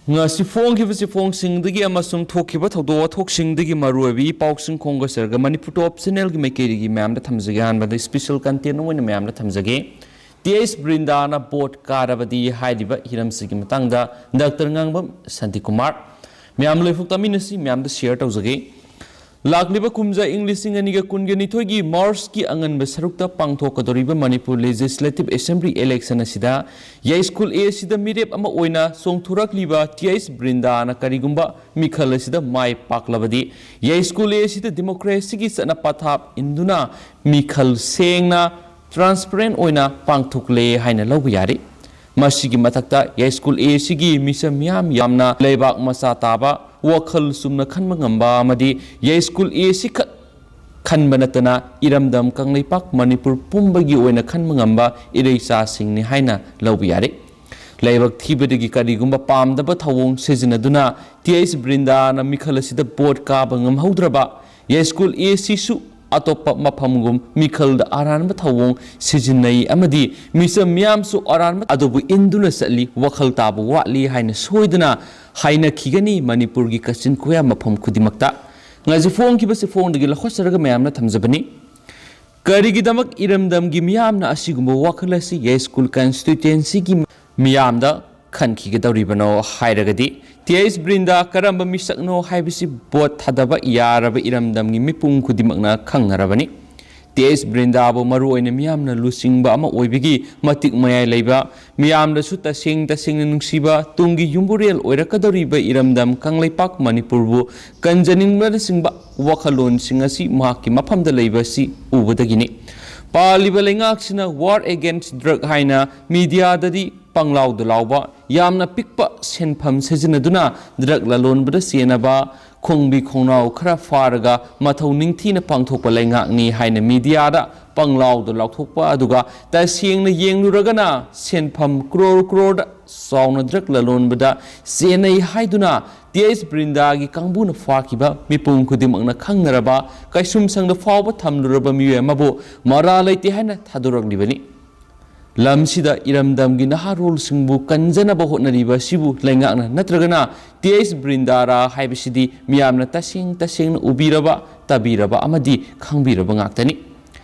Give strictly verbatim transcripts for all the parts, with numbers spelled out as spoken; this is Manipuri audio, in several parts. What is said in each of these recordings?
ꯉꯁꯤ ꯐꯣꯡꯈꯤꯕ ꯆꯦꯐꯣꯡꯁꯤꯡꯗꯒꯤ ꯑꯃꯁꯨꯡ ꯊꯣꯛꯈꯤꯕ ꯊꯧꯗꯣꯛ ꯋꯥꯊꯣꯛꯁꯤꯡꯗꯒꯤ ꯃꯔꯨꯑꯣꯏꯕ ꯏ ꯄꯥꯎꯁꯤꯡ ꯈꯣꯝꯒꯠꯆꯔꯒ ꯃꯅꯤꯄꯨꯔ ꯇꯣꯞ ꯆꯦꯅꯦꯜꯒꯤ ꯃꯥꯏꯀꯩꯗꯒꯤ ꯃꯌꯥꯝꯗ ꯊꯝꯖꯒꯦ꯫ ꯑꯍꯥꯟꯕꯗ special content ꯑꯃ ꯑꯣꯏꯅ ꯃꯌꯥꯝꯗ ꯊꯝꯖꯒꯦ꯫ ꯇꯤ ꯑꯩꯆ ꯕ꯭ꯔꯤꯟꯗꯥꯅ ꯚꯣꯠ ꯀꯥꯔꯕꯗꯤ ꯍꯥꯏꯔꯤꯕ ꯍꯤꯔꯝꯁꯤꯒꯤ ꯃꯇꯥꯡꯗ ꯗꯥꯛꯇꯔ ꯉꯥꯡꯕꯝ ꯁꯥꯟꯇꯤꯀꯨꯃꯥꯔ꯫ ꯃꯌꯥꯝ ꯂꯣꯏꯐꯨꯛ ꯇꯥꯃꯤꯟꯅꯁꯤ, ꯃꯌꯥꯝꯗ share ꯇꯧꯖꯒꯦ꯫ ꯂꯥꯛꯂꯤꯕ ꯀꯨꯝꯖꯥ ꯏꯪ ꯂꯤꯁꯤꯡ ꯑꯅꯤꯒ ꯀꯨꯟꯒ ꯅꯤꯊꯣꯏꯒꯤ ꯃꯥꯔꯆꯀꯤ ꯑꯉꯟꯕ ꯁꯔꯨꯛꯇ ꯄꯥꯡꯊꯣꯛꯀꯗꯧꯔꯤꯕ ꯃꯅꯤꯄꯨꯔ Legislative Assembly election ꯑꯁꯤꯗ ꯌꯥꯏꯁ꯭ꯀꯨꯜ ꯑꯦ ꯁꯤꯗ ꯃꯤꯔꯦꯞ ꯑꯃ ꯑꯣꯏꯅ ꯆꯣꯡꯊꯣꯔꯛꯂꯤꯕ ꯇꯤ ꯑꯩꯆ ꯕ꯭ꯔꯤꯟꯗꯥꯅ ꯀꯔꯤꯒꯨꯝꯕ ꯃꯤꯈꯜ ꯑꯁꯤꯗ ꯃꯥꯏ ꯄꯥꯛꯂꯕꯗꯤ ꯌꯥꯏꯁ꯭ꯀꯨꯜ ꯑꯦ ꯁꯤꯗ democracyꯒꯤ ꯆꯠꯅ ꯄꯊꯥꯞ ꯏꯟꯗꯨꯅ ꯃꯤꯈꯜ ꯁꯦꯡꯅ transparent ꯑꯣꯏꯅ ꯄꯥꯡꯊꯣꯛꯂꯦ ꯍꯥꯏꯅ ꯂꯧꯕ ꯌꯥꯔꯦ꯫ ꯃꯁꯤꯒꯤ ꯃꯊꯛꯇ ꯌꯥꯏꯁ꯭ꯀꯨꯜ ꯑꯦ ꯁꯤꯒꯤ ꯃꯤꯆꯝ ꯃꯤꯌꯥꯝ ꯌꯥꯝꯅ ꯂꯩꯕꯥꯛ ꯃꯆꯥ ꯇꯥꯕ, ꯋꯥꯈꯜ ꯆꯨꯝꯅ ꯈꯟꯕ ꯉꯝꯕ ꯑꯃꯗꯤ ꯌꯥꯏꯁ꯭ꯀꯨꯜ ꯑꯦ ꯁꯤꯈꯛ ꯈꯟꯕ ꯅꯠꯇꯅ ꯏꯔꯝꯗꯝ ꯀꯪꯂꯩꯄꯥꯛ ꯃꯅꯤꯄꯨꯔ ꯄꯨꯝꯕꯒꯤ ꯑꯣꯏꯅ ꯈꯟꯕ ꯉꯝꯕ ꯏꯔꯩꯆꯥꯁꯤꯡꯅꯤ ꯍꯥꯏꯅ ꯂꯧꯕ ꯌꯥꯔꯦ꯫ ꯂꯥꯏꯕꯛ ꯊꯤꯕꯗꯒꯤ ꯀꯔꯤꯒꯨꯝꯕ ꯄꯥꯝꯗꯕ ꯊꯧꯑꯣꯡ ꯁꯤꯖꯤꯟꯅꯗꯨꯅ ꯇꯤ ꯑꯩꯆ ꯕ꯭ꯔꯤꯟꯗꯥꯅ ꯃꯤꯈꯜ ꯑꯁꯤꯗ ꯚꯣꯠ ꯀꯥꯕ ꯉꯝꯍꯧꯗ꯭ꯔꯕ ꯌꯥꯏꯁ꯭ꯀꯨꯜ ꯑꯦ ꯁꯤꯁꯨ ꯑꯇꯣꯞꯄ ꯃꯐꯝꯒꯨꯝ ꯃꯤꯈꯜꯗ ꯑꯔꯥꯟꯕ ꯊꯧꯑꯣꯡ ꯁꯤꯖꯤꯟꯅꯩ ꯑꯃꯗꯤ ꯃꯤꯆꯝ ꯃꯤꯌꯥꯝꯁꯨ ꯑꯔꯥꯟꯕ ꯑꯗꯨꯕꯨ ꯏꯟꯗꯨꯅ ꯆꯠꯂꯤ, ꯋꯥꯈꯜ ꯇꯥꯕ ꯋꯥꯠꯂꯤ ꯍꯥꯏꯅ ꯁꯣꯏꯗꯅ ꯍꯥꯏꯅꯈꯤꯒꯅꯤ ꯃꯅꯤꯄꯨꯔꯒꯤ ꯀꯥꯆꯤꯟ ꯀꯣꯌꯥ ꯃꯐꯝ ꯈꯨꯗꯤꯡꯃꯛꯇ꯫ ꯉꯁꯤ ꯐꯣꯡꯈꯤꯕ ꯆꯦꯐꯣꯡꯗꯒꯤ ꯂꯧꯈꯠꯆꯔꯒ ꯃꯌꯥꯝꯅ ꯊꯝꯖꯕꯅꯤ꯫ ꯀꯔꯤꯒꯤꯗꯃꯛ ꯏꯔꯝꯗꯝꯒꯤ ꯃꯤꯌꯥꯝꯅ ꯑꯁꯤꯒꯨꯝꯕ ꯋꯥꯈꯜ ꯑꯁꯤ ꯌꯥꯏꯁ꯭ꯀꯨꯜ constituencyꯒꯤ ꯃꯤꯌꯥꯝꯗ ꯈꯟꯈꯤꯒꯗꯧꯔꯤꯕꯅꯣ ꯍꯥꯏꯔꯒꯗꯤ, ꯇꯤ ꯑꯩꯆ ꯕ꯭ꯔꯤꯟꯗꯥ ꯀꯔꯝꯕ ꯃꯤꯁꯛꯅꯣ ꯍꯥꯏꯕꯁꯤ ꯚꯣꯠ ꯊꯥꯗꯕ ꯌꯥꯔꯕ ꯏꯔꯝꯗꯝꯒꯤ ꯃꯤꯄꯨꯝ ꯈꯨꯗꯤꯡꯃꯛꯅ ꯈꯪꯅꯔꯕꯅꯤ꯫ ꯇꯤ ꯑꯩꯆ ꯕ꯭ꯔꯤꯟꯗꯥꯕꯨ ꯃꯔꯨꯑꯣꯏꯅ ꯃꯤꯌꯥꯝꯅ ꯂꯨꯆꯤꯡꯕ ꯑꯃ ꯑꯣꯏꯕꯒꯤ ꯃꯇꯤꯛ ꯃꯌꯥꯏ ꯂꯩꯕ, ꯃꯤꯌꯥꯝꯗꯁꯨ ꯇꯁꯦꯡ ꯇꯁꯦꯡꯅ ꯅꯨꯡꯁꯤꯕ, ꯇꯨꯡꯒꯤ ꯌꯨꯝꯕꯨꯔꯦꯜ ꯑꯣꯏꯔꯛꯀꯗꯧꯔꯤꯕ ꯏꯔꯝꯗꯝ ꯀꯪꯂꯩꯄꯥꯛ ꯃꯅꯤꯄꯨꯔꯕꯨ ꯀꯟꯖꯅꯤꯡꯕꯅꯆꯤꯡꯕ ꯋꯥꯈꯜꯂꯣꯟꯁꯤꯡ ꯑꯁꯤ ꯃꯍꯥꯛꯀꯤ ꯃꯐꯝꯗ ꯂꯩꯕ ꯑꯁꯤ ꯎꯕꯗꯒꯤꯅꯤ꯫ ꯄꯥꯜꯂꯤꯕ ꯂꯩꯉꯥꯛꯁꯤꯅ war against drug ꯍꯥꯏꯅ ꯃꯤꯗꯤꯌꯥꯗꯗꯤ ꯄꯪꯂꯥꯎꯗ ꯂꯥꯎꯕ, ꯌꯥꯝꯅ ꯄꯤꯛꯄ ꯁꯦꯟꯐꯝ ꯁꯤꯖꯤꯟꯅꯗꯨꯅ ꯗ꯭ꯔꯒ ꯂꯂꯣꯟꯕꯗ ꯆꯦꯟꯅꯕ, ꯈꯣꯡꯕꯤ ꯈꯣꯡꯅꯥꯎ ꯈꯔ ꯐꯥꯔꯒ ꯃꯊꯧ ꯅꯤꯡꯊꯤꯅ ꯄꯥꯡꯊꯣꯛꯄ ꯂꯩꯉꯥꯛꯅꯤ ꯍꯥꯏꯅ ꯃꯤꯗꯤꯌꯥꯗ ꯄꯪꯂꯥꯎꯗ ꯂꯥꯎꯊꯣꯛꯄ, ꯑꯗꯨꯒ ꯇꯁꯦꯡꯅ ꯌꯦꯡꯂꯨꯔꯒꯅ ꯁꯦꯟꯐꯝ ꯀ꯭ꯔꯣꯔ ꯀ꯭ꯔꯣꯔꯗ ꯆꯥꯎꯅ ꯗ꯭ꯔꯒ ꯂꯂꯣꯟꯕꯗ ꯆꯦꯟꯅꯩ ꯍꯥꯏꯗꯨꯅ ꯇꯤ ꯑꯩꯆ ꯕ꯭ꯔꯤꯟꯗꯥꯒꯤ ꯀꯥꯡꯕꯨꯅ ꯐꯥꯈꯤꯕ ꯃꯤꯄꯨꯝ ꯈꯨꯗꯤꯡꯃꯛꯅ ꯈꯪꯅꯔꯕ, ꯀꯩꯁꯨꯝꯁꯪꯗ ꯐꯥꯎꯕ ꯊꯝꯂꯨꯔꯕ ꯃꯤꯑꯣꯏ ꯑꯃꯕꯨ ꯃꯔꯥ ꯂꯩꯇꯦ ꯍꯥꯏꯅ ꯊꯥꯗꯣꯔꯛꯂꯤꯕꯅꯤ꯫ ꯂꯝꯁꯤꯗ ꯏꯔꯝꯗꯝꯒꯤ ꯅꯍꯥꯔꯣꯜꯁꯤꯡꯕꯨ ꯀꯟꯖꯅꯕ ꯍꯣꯠꯅꯔꯤꯕ ꯑꯁꯤꯕꯨ ꯂꯩꯉꯥꯛꯅ ꯅꯠꯇ꯭ꯔꯒꯅ ꯇꯤ ꯑꯩꯆ ꯕ꯭ꯔꯤꯟꯗꯥꯔꯥ ꯍꯥꯏꯕꯁꯤꯗꯤ ꯃꯤꯌꯥꯝꯅ ꯇꯁꯦꯡ ꯇꯁꯦꯡꯅ ꯎꯕꯤꯔꯕ, ꯇꯥꯕꯤꯔꯕ ꯑꯃꯗꯤ ꯈꯪꯕꯤꯔꯕ ꯉꯥꯛꯇꯅꯤ꯫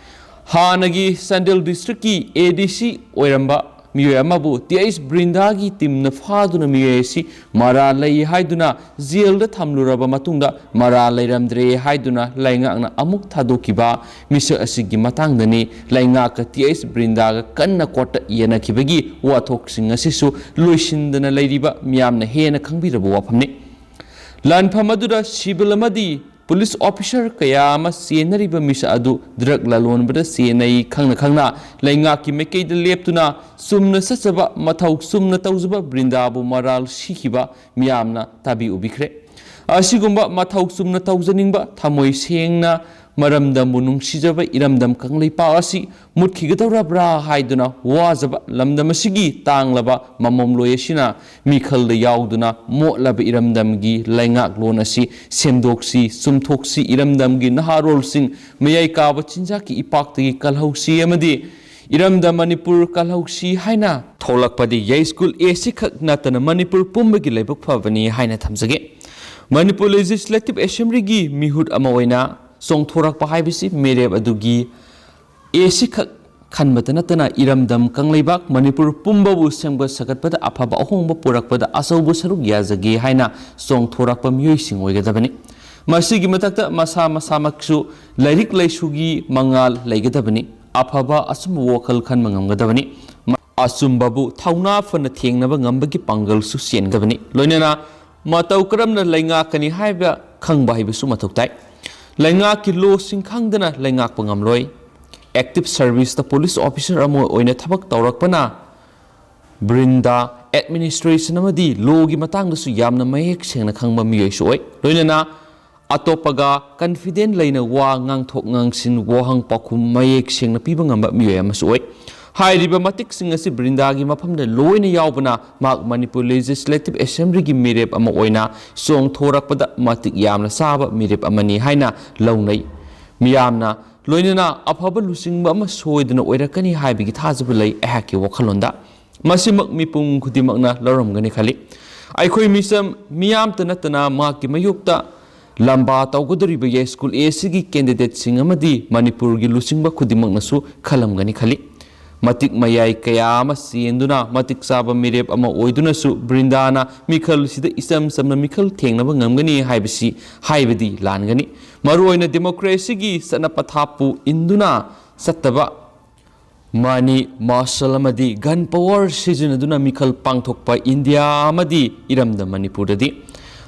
ꯍꯥꯟꯅꯒꯤ ꯆꯥꯟꯗꯦꯜ ꯗꯤꯁꯇ꯭ꯔꯤꯛꯀꯤ ꯑꯦ ꯗꯤ ꯁꯤ ꯑꯣꯏꯔꯝꯕ ꯃꯤꯑꯣꯏ ꯑꯃꯕꯨ ꯇꯤ ꯑꯩꯆ ꯕ꯭ꯔꯤꯟꯗꯥꯒꯤ ꯇꯤꯝꯅ ꯐꯥꯗꯨꯅ ꯃꯤꯑꯣꯏ ꯑꯁꯤ ꯃꯔꯥꯜ ꯂꯩ ꯍꯥꯏꯗꯨꯅ ꯖꯦꯜꯗ ꯊꯝꯂꯨꯔꯕ ꯃꯇꯨꯡꯗ ꯃꯔꯥꯜ ꯂꯩꯔꯝꯗ꯭ꯔꯦ ꯍꯥꯏꯗꯨꯅ ꯂꯩꯉꯥꯛꯅ ꯑꯃꯨꯛ ꯊꯥꯗꯣꯛꯈꯤꯕ ꯃꯤꯁꯛ ꯑꯁꯤꯒꯤ ꯃꯇꯥꯡꯗꯅꯤ ꯂꯩꯉꯥꯛꯀ ꯇꯤ ꯑꯩꯆ ꯕ꯭ꯔꯤꯟꯗꯥꯒ ꯀꯟꯅ ꯀꯣꯔꯠꯇ ꯌꯦꯟꯅꯈꯤꯕꯒꯤ ꯋꯥꯊꯣꯛꯁꯤꯡ ꯑꯁꯤꯁꯨ ꯂꯣꯏꯁꯤꯟꯗꯅ ꯂꯩꯔꯤꯕ ꯃꯤꯌꯥꯝꯅ ꯍꯦꯟꯅ ꯈꯪꯕꯤꯔꯕ ꯋꯥꯐꯝꯅꯤ꯫ ꯂꯥꯟꯐꯝ ꯑꯗꯨꯗ ꯁꯤꯚꯤꯜ ꯑꯃꯗꯤ ꯄꯨꯂꯤꯁ ꯑꯣꯐꯤꯁꯔ ꯀꯌꯥ ꯑꯃ ꯆꯦꯟꯅꯔꯤꯕ ꯃꯤꯁꯛ ꯑꯗꯨ ꯗ꯭ꯔꯒ ꯂꯂꯣꯟꯕꯗ ꯆꯦꯟꯅꯩ ꯈꯪꯅ ꯈꯪꯅ ꯂꯩꯉꯥꯛꯀꯤ ꯃꯥꯏꯀꯩꯗ ꯂꯦꯞꯇꯨꯅ ꯆꯨꯝꯅ ꯆꯠꯆꯕ, ꯃꯊꯧ ꯆꯨꯝꯅ ꯇꯧꯖꯕ ꯕ꯭ꯔꯤꯟꯗꯥꯕꯨ ꯃꯔꯥꯜ ꯁꯤꯈꯤꯕ ꯃꯤꯌꯥꯝꯅ ꯇꯥꯕꯤ ꯎꯕꯤꯈ꯭ꯔꯦ꯫ ꯑꯁꯤꯒꯨꯝꯕ ꯃꯊꯧ ꯆꯨꯝꯅ ꯇꯧꯖꯅꯤꯡꯕ, ꯊꯃꯣꯏ ꯁꯦꯡꯅ ꯃꯔꯝꯗꯝꯕꯨ ꯅꯨꯡꯁꯤꯖꯕ ꯏꯔꯝꯗꯝ ꯀꯪꯂꯩꯄꯥꯛ ꯑꯁꯤ ꯃꯨꯠꯈꯤꯒꯗꯧꯔꯕ꯭ꯔꯥ ꯍꯥꯏꯗꯨꯅ ꯋꯥꯖꯕ ꯂꯝꯗꯝ ꯑꯁꯤꯒꯤ ꯇꯥꯡꯂꯕ ꯃꯃꯣꯝꯂꯣꯏ ꯑꯁꯤꯅ ꯃꯤꯈꯜꯗ ꯌꯥꯎꯗꯨꯅ ꯃꯣꯠꯂꯕ ꯏꯔꯝꯗꯝꯒꯤ ꯂꯩꯉꯥꯛꯂꯣꯟ ꯑꯁꯤ ꯁꯦꯝꯗꯣꯛꯁꯤ, ꯆꯨꯝꯊꯣꯛꯁꯤ, ꯏꯔꯝꯗꯝꯒꯤ ꯅꯍꯥꯔꯣꯜꯁꯤꯡ ꯃꯌꯥꯏ ꯀꯥꯕ ꯆꯤꯟꯖꯥꯛꯀꯤ ꯏꯄꯥꯛꯇꯒꯤ ꯀꯜꯍꯧꯁꯤ ꯑꯃꯗꯤ ꯏꯔꯝꯗꯝ ꯃꯅꯤꯄꯨꯔ ꯀꯜꯍꯧꯁꯤ ꯍꯥꯏꯅ ꯊꯣꯛꯂꯛꯄꯗꯤ ꯌꯥꯏꯁ꯭ꯀꯨꯜ ꯑꯦ ꯁꯤꯈꯛ ꯅꯠꯇꯅ ꯃꯅꯤꯄꯨꯔ ꯄꯨꯝꯕꯒꯤ ꯂꯥꯏꯕꯛ ꯐꯕꯅꯤ ꯍꯥꯏꯅ ꯊꯝꯖꯒꯦ꯫ ꯃꯅꯤꯄꯨꯔ ꯂꯦꯖꯤꯁꯂꯦꯇꯤꯚ ꯑꯦꯁꯦꯝꯕ꯭ꯂꯤꯒꯤ ꯃꯤꯍꯨꯠ ꯑꯃ ꯑꯣꯏꯅ ꯆꯣꯡꯊꯣꯔꯛꯄ ꯍꯥꯏꯕꯁꯤ ꯃꯤꯔꯦꯞ ꯑꯗꯨꯒꯤ ꯑꯦ ꯁꯤꯈꯛ ꯈꯟꯕꯇ ꯅꯠꯇꯅ ꯏꯔꯝꯗꯝ ꯀꯪꯂꯩꯕꯥꯛ ꯃꯅꯤꯄꯨꯔ ꯄꯨꯝꯕꯕꯨ ꯁꯦꯝꯒꯠ ꯁꯥꯒꯠꯄꯗ ꯑꯐꯕ ꯑꯍꯣꯡꯕ ꯄꯨꯔꯛꯄꯗ ꯑꯆꯧꯕ ꯁꯔꯨꯛ ꯌꯥꯖꯒꯦ ꯍꯥꯏꯅ ꯆꯣꯡꯊꯣꯔꯛꯄ ꯃꯤꯑꯣꯏꯁꯤꯡ ꯑꯣꯏꯒꯗꯕꯅꯤ꯫ ꯃꯁꯤꯒꯤ ꯃꯊꯛꯇ ꯃꯁꯥ ꯃꯁꯥꯃꯛꯁꯨ ꯂꯥꯏꯔꯤꯛ ꯂꯥꯏꯁꯨꯒꯤ ꯃꯉꯥꯜ ꯂꯩꯒꯗꯕꯅꯤ꯫ ꯑꯐꯕ ꯑꯆꯨꯝꯕ ꯋꯥꯈꯜ ꯈꯟꯕ ꯉꯝꯒꯗꯕꯅꯤ꯫ ꯑꯆꯨꯝꯕꯕꯨ ꯊꯧꯅꯥ ꯐꯅ ꯊꯦꯡꯅꯕ ꯉꯝꯕꯒꯤ ꯄꯥꯡꯒꯜꯁꯨ ꯆꯦꯟꯒꯗꯕꯅꯤ꯫ ꯂꯣꯏꯅꯅ ꯃꯇꯧ ꯀꯔꯝꯅ ꯂꯩꯉꯥꯛꯀꯅꯤ ꯍꯥꯏꯕ ꯈꯪꯕ ꯍꯩꯕꯁꯨ ꯃꯊꯧ ꯇꯥꯏ꯫ ꯂꯩꯉꯥꯛꯀꯤ ꯂꯣꯁꯤꯡ ꯈꯪꯗꯅ ꯂꯩꯉꯥꯛꯄ ꯉꯝꯂꯣꯏ꯫ ꯑꯦꯛꯇꯤꯚ ꯁꯔꯚꯤꯁꯇ ꯄꯨꯂꯤꯁ ꯑꯣꯐꯤꯁꯔ ꯑꯃ ꯑꯣꯏꯅ ꯊꯕꯛ ꯇꯧꯔꯛꯄꯅ ꯕ꯭ꯔꯤꯟꯗꯥ ꯑꯦꯗꯃꯤꯅꯤꯁꯇ꯭ꯔꯦꯁꯟ ꯑꯃꯗꯤ ꯂꯣꯒꯤ ꯃꯇꯥꯡꯗꯁꯨ ꯌꯥꯝꯅ ꯃꯌꯦꯛ ꯁꯦꯡꯅ ꯈꯪꯕ ꯃꯤꯑꯣꯏꯁꯨ ꯑꯣꯏ꯫ ꯂꯣꯏꯅꯅ ꯑꯇꯣꯞꯄꯒ ꯀꯟꯐꯤꯗꯦꯟ ꯂꯩꯅ ꯋꯥ ꯉꯥꯡꯊꯣꯛ ꯉꯥꯡꯁꯤꯟ, ꯋꯥꯍꯪ ꯄꯥꯎꯈꯨꯝ ꯃꯌꯦꯛ ꯁꯦꯡꯅ ꯄꯤꯕ ꯉꯝꯕ ꯃꯤꯑꯣꯏ ꯑꯃꯁꯨ ꯑꯣꯏ꯫ ꯍꯥꯏꯔꯤꯕ ꯃꯇꯤꯛꯁꯤꯡ ꯑꯁꯤ ꯕ꯭ꯔꯤꯟꯗꯥꯒꯤ ꯃꯐꯝꯗ ꯂꯣꯏꯅ ꯌꯥꯎꯕꯅ ꯃꯍꯥꯛ ꯃꯅꯤꯄꯨꯔ ꯂꯦꯖꯤꯁꯂꯦꯇꯤꯚ ꯑꯦꯁꯦꯝꯕ꯭ꯂꯤꯒꯤ ꯃꯤꯔꯦꯞ ꯑꯃ ꯑꯣꯏꯅ ꯆꯣꯡꯊꯣꯔꯛꯄꯗ ꯃꯇꯤꯛ ꯌꯥꯝꯅ ꯆꯥꯕ ꯃꯤꯔꯦꯞ ꯑꯃꯅꯤ ꯍꯥꯏꯅ ꯂꯧꯅꯩ꯫ ꯃꯤꯌꯥꯝꯅ ꯂꯣꯏꯅꯅ ꯑꯐꯕ ꯂꯨꯆꯤꯡꯕ ꯑꯃ ꯁꯣꯏꯗꯅ ꯑꯣꯏꯔꯛꯀꯅꯤ ꯍꯥꯏꯕꯒꯤ ꯊꯥꯖꯕ ꯂꯩ ꯑꯩꯍꯥꯛꯀꯤ ꯋꯥꯈꯜꯂꯣꯟꯗ꯫ ꯃꯁꯤꯃꯛ ꯃꯤꯄꯨꯝ ꯈꯨꯗꯤꯡꯃꯛꯅ ꯂꯧꯔꯝꯒꯅꯤ ꯈꯜꯂꯤ꯫ ꯑꯩꯈꯣꯏ ꯃꯤꯆꯝ ꯃꯤꯌꯥꯝꯇ ꯅꯠꯇꯅ ꯃꯍꯥꯛꯀꯤ ꯃꯥꯌꯣꯛꯇ ꯂꯝꯕꯥ ꯇꯧꯒꯗꯧꯔꯤꯕ ꯌꯥꯏꯁ꯭ꯀꯨꯜ ꯑꯦꯁꯤꯒꯤ ꯀꯦꯟꯗꯤꯗꯦꯠꯁꯤꯡ ꯑꯃꯗꯤ ꯃꯅꯤꯄꯨꯔꯒꯤ ꯂꯨꯆꯤꯡꯕ ꯈꯨꯗꯤꯡꯃꯛꯅꯁꯨ ꯈꯜꯂꯝꯒꯅꯤ ꯈꯜꯂꯤ꯫ ꯃꯇꯤꯛ ꯃꯌꯥꯏ ꯀꯌꯥ ꯑꯃ ꯆꯦꯟꯗꯨꯅ ꯃꯇꯤꯛ ꯆꯥꯕ ꯃꯤꯔꯦꯞ ꯑꯃ ꯑꯣꯏꯗꯨꯅꯁꯨ ꯕ꯭ꯔꯤꯟꯗꯥꯅ ꯃꯤꯈꯜꯁꯤꯗ ꯏꯆꯝ ꯆꯝꯅ ꯃꯤꯈꯜ ꯊꯦꯡꯅꯕ ꯉꯝꯒꯅꯤ ꯍꯥꯏꯕꯁꯤ ꯍꯥꯏꯕꯗꯤ ꯂꯥꯟꯒꯅꯤ꯫ ꯃꯔꯨꯑꯣꯏꯅ ꯗꯦꯃꯣꯀ꯭ꯔꯦꯁꯤꯒꯤ ꯆꯠꯅ ꯄꯊꯥꯞꯄꯨ ꯏꯟꯗꯨꯅ ꯆꯠꯇꯕ ꯃꯅꯤ, ꯃꯥꯔꯁꯜ ꯑꯃꯗꯤ ꯒꯟ ꯄꯋꯥꯔ ꯁꯤꯖꯤꯟꯅꯗꯨꯅ ꯃꯤꯈꯜ ꯄꯥꯡꯊꯣꯛꯄ ꯏꯟꯗꯤꯌꯥ ꯑꯃꯗꯤ ꯏꯔꯝꯗꯝ ꯃꯅꯤꯄꯨꯔꯗꯗꯤ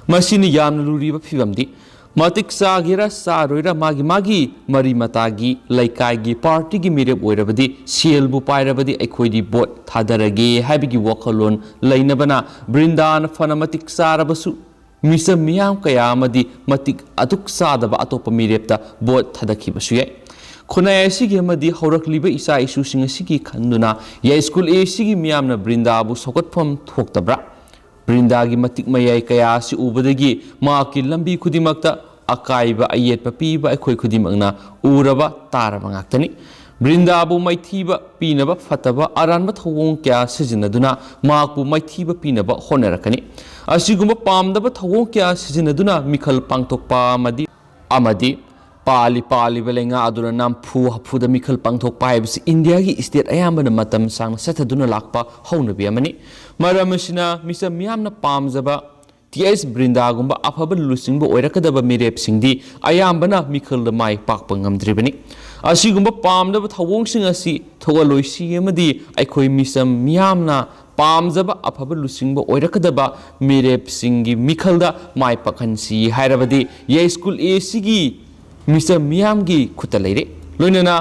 ꯃꯁꯤꯅ ꯌꯥꯝꯅ ꯂꯨꯔꯤꯕ ꯐꯤꯕꯝꯗꯤ꯫ ꯃꯇꯤꯛ ꯆꯥꯒꯦꯔꯥ ꯆꯥꯔꯣꯏꯔꯥ, ꯃꯥꯒꯤ ꯃꯥꯒꯤ ꯃꯔꯤ ꯃꯇꯥꯒꯤ, ꯂꯩꯀꯥꯏꯒꯤ, ꯄꯥꯔꯇꯤꯒꯤ ꯃꯤꯔꯦꯞ ꯑꯣꯏꯔꯕꯗꯤ, ꯁꯦꯜꯕꯨ ꯄꯥꯏꯔꯕꯗꯤ ꯑꯩꯈꯣꯏꯗꯤ ꯚꯣꯠ ꯊꯥꯗꯔꯒꯦ ꯍꯥꯏꯕꯒꯤ ꯋꯥꯈꯜꯂꯣꯟ ꯂꯩꯅꯕꯅ ꯕ꯭ꯔꯤꯟꯗꯥꯅ ꯐꯅ ꯃꯇꯤꯛ ꯆꯥꯔꯕꯁꯨ, ꯃꯤꯆꯝ ꯃꯤꯌꯥꯝ ꯀꯌꯥ ꯑꯃꯗꯤ ꯃꯇꯤꯛ ꯑꯗꯨꯛ ꯆꯥꯗꯕ ꯑꯇꯣꯞꯄ ꯃꯤꯔꯦꯞꯇ ꯚꯣꯠ ꯊꯥꯗꯈꯤꯕꯁꯨ ꯌꯥꯏ꯫ ꯈꯨꯟꯅꯥꯏ ꯑꯁꯤꯒꯤ ꯑꯃꯗꯤ ꯍꯧꯔꯛꯂꯤꯕ ꯏꯆꯥ ꯏꯁꯨꯁꯤꯡ ꯑꯁꯤꯒꯤ ꯈꯟꯗꯨꯅ ꯌꯥꯏꯁ꯭ꯀꯨꯜ ꯑꯦꯁꯤꯒꯤ ꯃꯤꯌꯥꯝꯅ ꯕ꯭ꯔꯤꯟꯗꯥꯕꯨ ꯁꯧꯒꯠꯐꯝ ꯊꯣꯛꯇꯕ꯭ꯔꯥ? ꯕ꯭ꯔꯤꯟꯗꯥꯒꯤ ꯃꯇꯤꯛ ꯃꯌꯥꯏ ꯀꯌꯥ ꯑꯁꯤ ꯎꯕꯗꯒꯤ ꯃꯍꯥꯛꯀꯤ ꯂꯝꯕꯤ ꯈꯨꯗꯤꯡꯃꯛꯇ ꯑꯀꯥꯏꯕ ꯑꯌꯦꯠꯄ ꯄꯤꯕ ꯑꯩꯈꯣꯏ ꯈꯨꯗꯤꯡꯃꯛꯅ ꯎꯔꯕ ꯇꯥꯔꯕ ꯉꯥꯛꯇꯅꯤ꯫ ꯕ꯭ꯔꯤꯟꯗꯥꯕꯨ ꯃꯥꯏꯊꯤꯕ ꯄꯤꯅꯕ ꯐꯠꯇꯕ ꯑꯔꯥꯟꯕ ꯊꯧꯑꯣꯡ ꯀꯌꯥ ꯁꯤꯖꯤꯟꯅꯗꯨꯅ ꯃꯍꯥꯛꯄꯨ ꯃꯥꯏꯊꯤꯕ ꯄꯤꯅꯕ ꯍꯣꯠꯅꯔꯛꯀꯅꯤ꯫ ꯑꯁꯤꯒꯨꯝꯕ ꯄꯥꯝꯗꯕ ꯊꯧꯑꯣꯡ ꯀꯌꯥ ꯁꯤꯖꯤꯟꯅꯗꯨꯅ ꯃꯤꯈꯜ ꯄꯥꯡꯊꯣꯛꯄ ꯑꯃꯗꯤ, ꯑꯃꯗꯤ ꯄꯥꯜꯂꯤ ꯄꯥꯜꯂꯤꯕ ꯂꯩꯉꯥꯛ ꯑꯗꯨꯅ ꯅꯝꯐꯨ ꯍꯥꯐꯨꯗ ꯃꯤꯈꯜ ꯄꯥꯡꯊꯣꯛꯄ ꯍꯥꯏꯕꯁꯤ ꯏꯟꯗꯤꯌꯥꯒꯤ ꯁ꯭ꯇꯦꯠ ꯑꯌꯥꯝꯕꯅ ꯃꯇꯝ ꯁꯥꯡꯅ ꯆꯠꯊꯗꯨꯅ ꯂꯥꯛꯄ ꯍꯧꯅꯕꯤ ꯑꯃꯅꯤ꯫ ꯃꯔꯝ ꯑꯁꯤꯅ ꯃꯤꯆꯝ ꯃꯤꯌꯥꯝꯅ ꯄꯥꯝꯖꯕ ꯇꯤ ꯑꯩꯆ ꯕ꯭ꯔꯤꯟꯗꯥꯒꯨꯝꯕ ꯑꯐꯕ ꯂꯨꯆꯤꯡꯕ ꯑꯣꯏꯔꯛꯀꯗꯕ ꯃꯤꯔꯦꯞꯁꯤꯡꯗꯤ ꯑꯌꯥꯝꯕꯅ ꯃꯤꯈꯜꯗ ꯃꯥꯏ ꯄꯥꯛꯄ ꯉꯝꯗ꯭ꯔꯤꯕꯅꯤ꯫ ꯑꯁꯤꯒꯨꯝꯕ ꯄꯥꯝꯗꯕ ꯊꯧꯑꯣꯡꯁꯤꯡ ꯑꯁꯤ ꯊꯣꯛꯍꯜꯂꯣꯏꯁꯤ ꯑꯃꯗꯤ ꯑꯩꯈꯣꯏ ꯃꯤꯆꯝ ꯃꯤꯌꯥꯝꯅ ꯄꯥꯝꯖꯕ ꯑꯐꯕ ꯂꯨꯆꯤꯡꯕ ꯑꯣꯏꯔꯛꯀꯗꯕ ꯃꯤꯔꯦꯞꯁꯤꯡꯒꯤ ꯃꯤꯈꯜꯗ ꯃꯥꯏ ꯄꯥꯛꯍꯟꯁꯤ ꯍꯥꯏꯔꯕꯗꯤ ꯌꯥꯏꯁ꯭ꯀꯨꯜ ꯑꯦꯁꯤꯒꯤ ꯃꯤꯆꯝ ꯃꯤꯌꯥꯝꯒꯤ ꯈꯨꯠꯇ ꯂꯩꯔꯦ꯫ ꯂꯣꯏꯅꯅ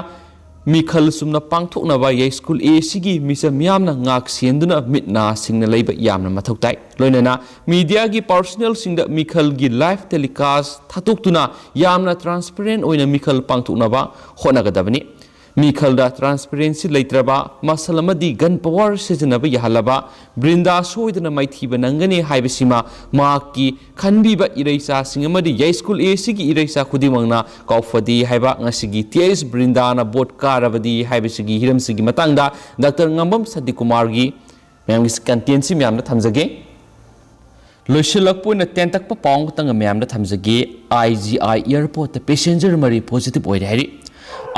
ꯃꯤꯈꯜ ꯆꯨꯝꯅ ꯄꯥꯡꯊꯣꯛꯅꯕ ꯌꯥꯏꯁ꯭ꯀꯨꯜ ꯑꯦꯁꯤꯒꯤ ꯃꯤꯆꯝ ꯃꯤꯌꯥꯝꯅ ꯉꯥꯛ ꯁꯦꯟꯗꯨꯅ ꯃꯤꯠ ꯅꯥ ꯁꯤꯡꯅ ꯂꯩꯕ ꯌꯥꯝꯅ ꯃꯊꯧ ꯇꯥꯏ꯫ ꯂꯣꯏꯅꯅ ꯃꯤꯗꯤꯌꯥꯒꯤ ꯄꯥꯔꯁꯣꯅꯦꯜꯁꯤꯡꯗ ꯃꯤꯈꯜꯒꯤ ꯂꯥꯏꯚ ꯇꯦꯂꯤꯀꯥꯁ ꯊꯥꯗꯣꯛꯇꯨꯅ ꯌꯥꯝꯅ ꯇ꯭ꯔꯥꯟꯁꯄꯦꯔꯦꯟ ꯑꯣꯏꯅ ꯃꯤꯈꯜ ꯄꯥꯡꯊꯣꯛꯅꯕ ꯍꯣꯠꯅꯒꯗꯕꯅꯤ꯫ ꯃꯤꯈꯜꯗ transparency ꯂꯩꯇ꯭ꯔꯕ, muscle ꯑꯃꯗꯤ gun power ꯁꯤꯖꯤꯟꯅꯕ ꯌꯥꯍꯜꯂꯕ ꯕ꯭ꯔꯤꯟꯗꯥ ꯁꯣꯏꯗꯅ ꯃꯥꯏꯊꯤꯕ ꯅꯪꯒꯅꯤ ꯍꯥꯏꯕꯁꯤꯃ ꯃꯍꯥꯛꯀꯤ ꯈꯟꯕꯤꯕ ꯏꯔꯩꯆꯥꯁꯤꯡ ꯑꯃꯗꯤ ꯌꯥꯏꯁ꯭ꯀꯨꯜ ꯑꯦ ꯁꯤꯒꯤ ꯏꯔꯩꯆꯥ ꯈꯨꯗꯤꯡꯃꯛꯅ ꯀꯥꯎꯐꯗꯦ ꯍꯥꯏꯕ, ꯉꯁꯤꯒꯤ ꯇꯤ ꯑꯩꯆ ꯕ꯭ꯔꯤꯟꯗꯥꯅ ꯚꯣꯠ ꯀꯥꯔꯕꯗꯤ ꯍꯥꯏꯕꯁꯤꯒꯤ ꯍꯤꯔꯝꯁꯤꯒꯤ ꯃꯇꯥꯡꯗ ꯗꯥꯛꯇꯔ ꯉꯥꯝꯕꯝ ꯁꯥꯟꯇꯤꯀꯨꯃꯥꯔꯒꯤ ꯃꯌꯥꯝꯒꯤ ꯀꯟꯇꯦꯟꯁꯤ ꯃꯌꯥꯝꯗ ꯊꯝꯖꯒꯦ꯫ ꯂꯣꯏꯁꯤꯜꯂꯛꯄ ꯑꯣꯏꯅ ꯇꯦꯟꯇꯛꯄ ꯄꯥꯎ ꯑꯃꯈꯛꯇꯪꯒ ꯃꯌꯥꯝꯗ ꯊꯝꯖꯒꯦ꯫ ꯑꯥꯏ ꯖꯤ ꯑꯥꯏ ꯑꯦꯌꯔꯄꯣꯔꯠꯇ ꯄꯦꯁꯦꯟꯖꯔ ꯃꯔꯤ positive ꯑꯣꯏꯔꯦ ꯍꯥꯏꯔꯤ꯫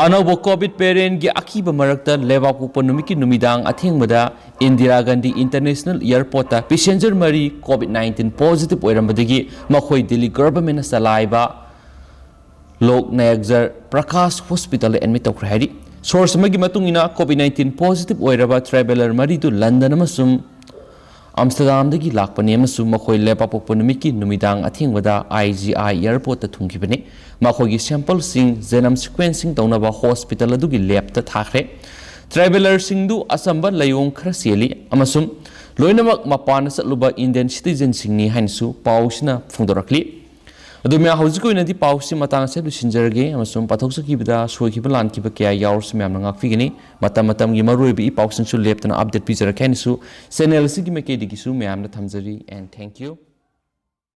ꯑꯅꯧꯕ COVID variantꯀꯤ ꯑꯀꯤꯕ ꯃꯔꯛꯇ ꯂꯩꯕꯥꯛꯄꯣꯛꯄ ꯅꯨꯃꯤꯠꯀꯤ ꯅꯨꯃꯤꯗꯥꯡ ꯑꯊꯦꯡꯕꯗ ꯏꯟꯗꯤꯔꯥ ꯒꯥꯟꯙꯤ ꯏꯟꯇꯔꯅꯦꯁꯅꯦꯜ ꯑꯦꯌꯔꯄꯣꯔꯠꯇ ꯄꯦꯁꯦꯟꯖꯔ ꯃꯔꯤ COVID nineteen positive ꯑꯣꯏꯔꯝꯕꯗꯒꯤ ꯃꯈꯣꯏ ꯗꯤꯜꯂꯤ ꯒꯚꯔꯟꯃꯦꯟꯅ ꯆꯂꯥꯏꯕ ꯂꯣꯛ ꯅꯥꯌꯛ ꯖꯔ ꯄ꯭ꯔꯀꯥꯁ ꯍꯣꯁꯄꯤꯇꯥꯜꯗ ꯑꯦꯗꯃꯤꯠ ꯇꯧꯈ꯭ꯔꯦ ꯍꯥꯏꯔꯤ꯫ ꯁꯣꯔꯁ ꯑꯃꯒꯤ ꯃꯇꯨꯡ ꯏꯟꯅ COVID nineteen positive ꯑꯣꯏꯔꯕ ꯇ꯭ꯔꯥꯚꯦꯂꯔ ꯃꯔꯤꯗꯨ ꯂꯟꯗꯟ ꯑꯃꯁꯨꯡ ꯑꯝꯁꯇꯔꯗꯥꯝꯗꯒꯤ ꯂꯥꯛꯄꯅꯤ ꯑꯃꯁꯨꯡ ꯃꯈꯣꯏ ꯂꯩꯕꯥꯛꯄꯣꯛꯄ ꯅꯨꯃꯤꯠꯀꯤ ꯅꯨꯃꯤꯗꯥꯡ ꯑꯊꯦꯡꯕꯗ ꯑꯥꯏ ꯖꯤ ꯑꯥꯏ ꯑꯦꯌꯔꯄꯣꯔꯠꯇ ꯊꯨꯡꯈꯤꯕꯅꯤ꯫ ꯃꯈꯣꯏꯒꯤ ꯁꯦꯝꯄꯜꯁꯤꯡ genome sequencing ꯇꯧꯅꯕ ꯍꯣꯁꯄꯤꯇꯥꯜ ꯑꯗꯨꯒꯤ ꯂꯦꯕꯇ ꯊꯥꯈ꯭ꯔꯦ꯫ ꯇ꯭ꯔꯥꯚꯦꯂꯔꯁꯤꯡꯗꯨ ꯑꯆꯝꯕ ꯂꯥꯏꯑꯣꯡ ꯈꯔ ꯆꯦꯜꯂꯤ ꯑꯃꯁꯨꯡ ꯂꯣꯏꯅꯃꯛ ꯃꯄꯥꯟꯗ ꯆꯠꯂꯨꯕ ꯏꯟꯗꯤꯌꯟ ꯁꯤꯇꯤꯖꯟꯁꯤꯡꯅꯤ ꯍꯥꯏꯅꯁꯨ ꯄꯥꯎꯁꯤꯅ ꯐꯣꯡꯗꯣꯔꯛꯂꯤ꯫ ꯑꯗꯨ ꯃꯌꯥꯝ, ꯍꯧꯖꯤꯛꯀꯤ ꯑꯣꯏꯅꯗꯤ ꯄꯥꯎꯁꯤ ꯃꯇꯥꯡ ꯑꯁꯤꯗ ꯂꯣꯏꯁꯤꯟꯖꯔꯒꯦ ꯑꯃꯁꯨꯡ ꯄꯥꯊꯣꯛꯆꯈꯤꯕꯗ ꯁꯣꯏꯈꯤꯕ ꯂꯥꯟꯈꯤꯕ ꯀꯌꯥ ꯌꯥꯎꯔꯁꯨ ꯃꯌꯥꯝꯅ ꯉꯥꯛꯄꯤꯒꯅꯤ꯫ ꯃꯇꯝ ꯃꯇꯝꯒꯤ ꯃꯔꯨꯑꯣꯏꯕ ꯏ ꯄꯥꯎꯁꯤꯡꯁꯨ ꯂꯦꯞꯇꯅ update ꯄꯤꯖꯔꯛꯀꯦ ꯍꯥꯏꯅꯁꯨ ꯆꯦꯅꯦꯜ ꯑꯁꯤꯒꯤ ꯃꯥꯏꯀꯩꯗꯒꯤꯁꯨ ꯃꯌꯥꯝꯗ ꯊꯝꯖꯔꯤ꯫ And thank you꯫